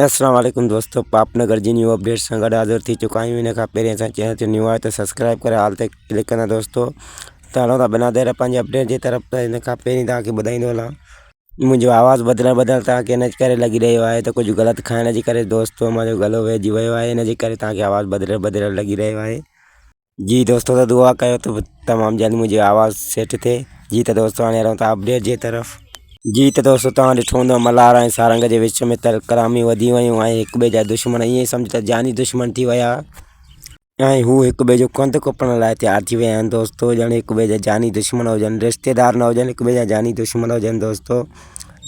السلام عليڪم دوستو پاپ نگر جي نيو اپڊيٽ سان گڏ حاضر ٿي چڪا آهيون ان کان پهرين اسان چينل تي نيو آهي ته سبسڪرائب ڪري آل تي ڪلڪ ڪندا دوستو ته هلون ٿا بنا دير پنهنجي اپڊيٽ جي طرف ته ان کان پهرين توهان کي ٻڌائيندو هلان منهنجو آواز بدلڻ بدلڻ توهان کي ان جي ڪري لڳي رهيو آهي ته ڪجهه غلط کائڻ جي ڪري دوستو منهنجو گلو ويهجي ويو آهي ان جي ڪري توهان کي آواز بدليل بدليل لڳي رهيو آهي جي دوستو ته دعا ڪيو ته تمام جلد منهنجي آواز سيٽ ٿئي جي ته دوستو هاڻي هلون ٿا اپڊيٽ جي طرف جي ته دوستو توهان ڏٺو هوندو ملهار ۽ سارنگ جي وچ ۾ تلخ ڪلامي وڌي ويون ۽ هڪ ٻئي جا دشمن ائين سمجهه ته جاني دشمن ٿي ويا ۽ هو هڪ ٻئي جو ڪنڌ ڪپڻ لاء تيار ٿي ويا آهن دوستو ڄڻ هڪ ٻئي جا جاني دشمن هجن رشتيدار نه هجن هڪ ٻئي جا جاني دشمن هجن دوستو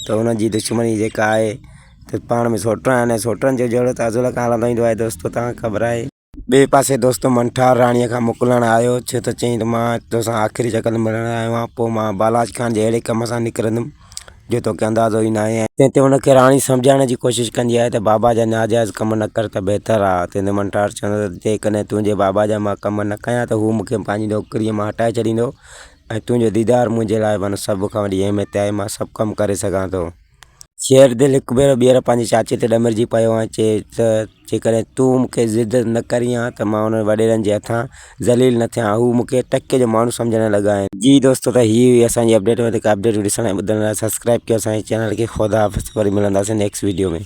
ته انهن جي دشمني جيڪا آهي ته پاڻ ۾ سوٽ آهن ۽ سوٽن جو جهيڙو ته ازل کان هلندو ايندو آهي دوستو توهان کي خبر آهي. ٻئي پاسي دوستو منٺار راڻيء کان موڪلڻ آيو، ڇو ته چيائين ته مان توسان آخري چڪر ملڻ آيو آهيان، پوء مان بالاچ خان جي اهڙي ڪم سان نڪرندم، جو توکي اندازو ئي ناهي. تنهن تي هن کي راڻي سمجهائڻ جي ڪوشش ڪندي آهي ته بابا جا ناجائز ڪم نه ڪر ته بهتر آ. تنهن تي منٺار چوندو ته جيڪڏهن تنهنجي بابا جا مان ڪم نه ڪيان ته هو مون کي پنهنجي نوڪريء مان هٽائي ڇڏيندو ۽ تنهنجو ديدار منهنجي لاء معنيٰ سڀ کان وڏي اهميت آهي، مان سڀ ڪم ڪري سگهان ٿو. شير دل هڪ ڀيرو ٻيهر پنهنجي چاچي تي ڏمرجي پيو ۽ چيس ته جيڪڏهن تون مون کي ضد نه ڪرين ها ته مان انهن وڏيرن جي هٿان ذليل نه ٿيان ها. هو مون کي ٽڪي جو ماڻهو سمجهڻ لڳا آهن. جي دوستو ته هي هئي اسان جي اپڊيٽ وڌيڪ اپڊيٽ ڏسڻ ۽ ٻڌڻ لاء سبسڪرائب ڪيو اسان جي چينل کي خدا حافظ وري ملنداسين نيڪسٽ وڊيو ۾.